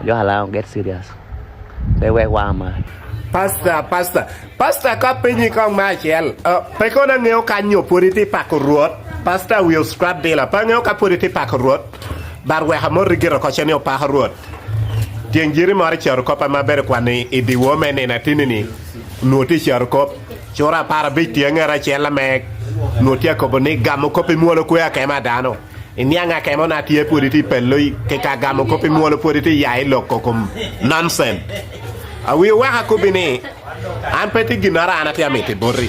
Ajwaka lango get serious pe iwek wanga mari. Pastor, pastor, pastor ka apenyi kong me acel, pe kono angeyo ka nyo pwod itye pako Rwot, pastor will scrap dealer, pe angeyo ka pwod itye pako Rwot, but wek amoti gire oko ce ni opako Rwot. Tyeng jiri moro i caro kop ma abedo kwano i dyewor me nino atini-ni, onongo tye i caro kop, cura aparabic tye angera acel ame onongo tye akobo ni gamo kop i mwolo kweyo akema a dano. Iniang akemo na tye pwod itye pello ki ka gamo kop i mwolo pwod itye ya i loko kom nonsen. Awi oweko akobi ni an pe tye ginoro an atye amiti boti.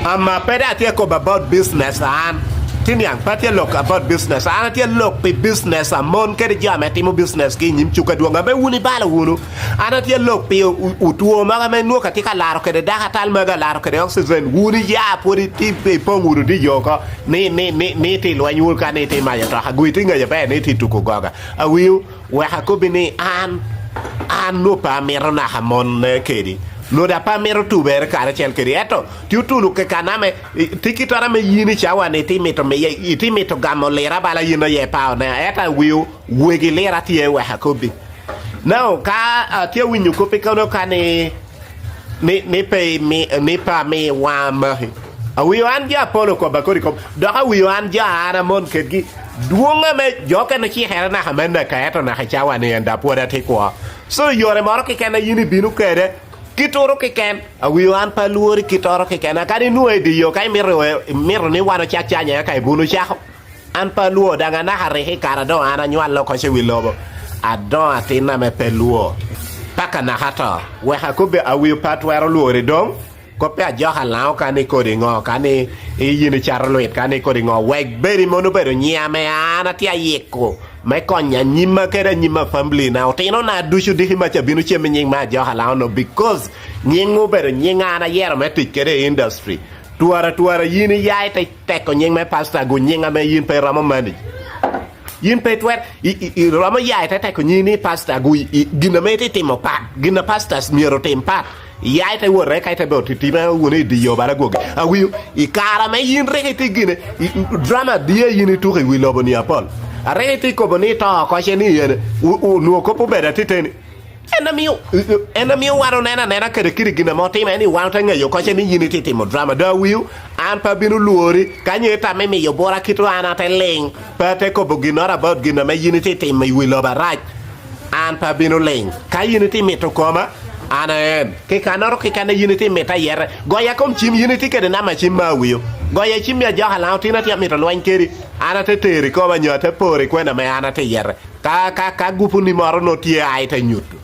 Ama pe dong atye akobo about business an. Tye niang pe atye lok about business an atye lok pi business a mon kede jo ame timo business ki inyim cuk adwong ame wun ibalo wunu. An atye lok pi otwo mogo ame nwo ka tye ka laro kede dako atal magi alaro kede oxygen wun iya pwod itye ipong wuno di yo oko ni ni ni ni itye ilweny wun ka ni itye imayo otoka gwi itye ngeyo ber ni itye ituko goga awiu wek akobi ni an an nwo pe amito naka mon ne kedi nwo da pe amito tubere karacel kedi ento tye otulu kekana me tye kitara me yin i cawa ni itye mito miye itye mito gamo lira bala yin aye pao ne ento awiu wegi lira tye wek akobi. Now ka atye winyo kopi kono ka ni ni ni pe imi ni pe ami wanga maki. Awiyo an jo apolo koba kodi kom dok awiyo an jo an amon kedgi dwonga me jo okene cikere naka me neka ento naka i cawa ni enda pwod atye kwo. So i yore moro keken a in ibino kede kituro kiken awiyo an pe alwori kitoro kiken akadi inwongo i di yo ka imito imito ni wan ocak canya eka ibunu cako. An pe alwor dang anaka rik i kare adongo an anywal lokoc i wi lobo adongo atinna me pe lwor paka naka to wek akobbe awiyo pe atwero lwori dong koppe ajoka lango ka ni kodi ngo ka ni in icato lwit ka ni kodi ngo wek bedi mono obedo nyiya me an atye ayiko me konyo anyimma kede anyimma family na otino na ducu diki maca abino cem i nying me ajoka lango no because nying obedo nying an ayero me tic kede i industry twara twara yin iya ite Teko nying me pastor gu nyinga me yin pe iromo manage. Yin pe itwer iromo ya ite teko nying ni pastor gu gina me iti timo pat gina pastors myero otim pat ya ite wote ka ite be otitime wunu i diyo bala gwogi awiyo i kara me yin rek iti gine drama diye yin ituko i wi lobo ni apol arek iti kobo ni ito koce ni yene onwo kop obedo atiteni En amiyo en amiyo wan oneno anena kede kidi gin ame otime ni wan ote ngeyo koce ni yin iti timo drama do awiu an pe abino lwori ka nyo itame miyo bura kit an ate ling pe ate kobo ginoro about gin ame yin iti timo i wi lobo arac an pe abino ling ka yin iti mito koma an aen ki kanoro kikene yin iti mita ayete goya kom cim yin iti kede namba cim ma awiu goya cim mi ajoka lango tin ati amito lweny kedi an ate teri koma nyo ate pori kwena me an ate yete Ka, ka, ka gupuni moro nongo tye a ite nyuto.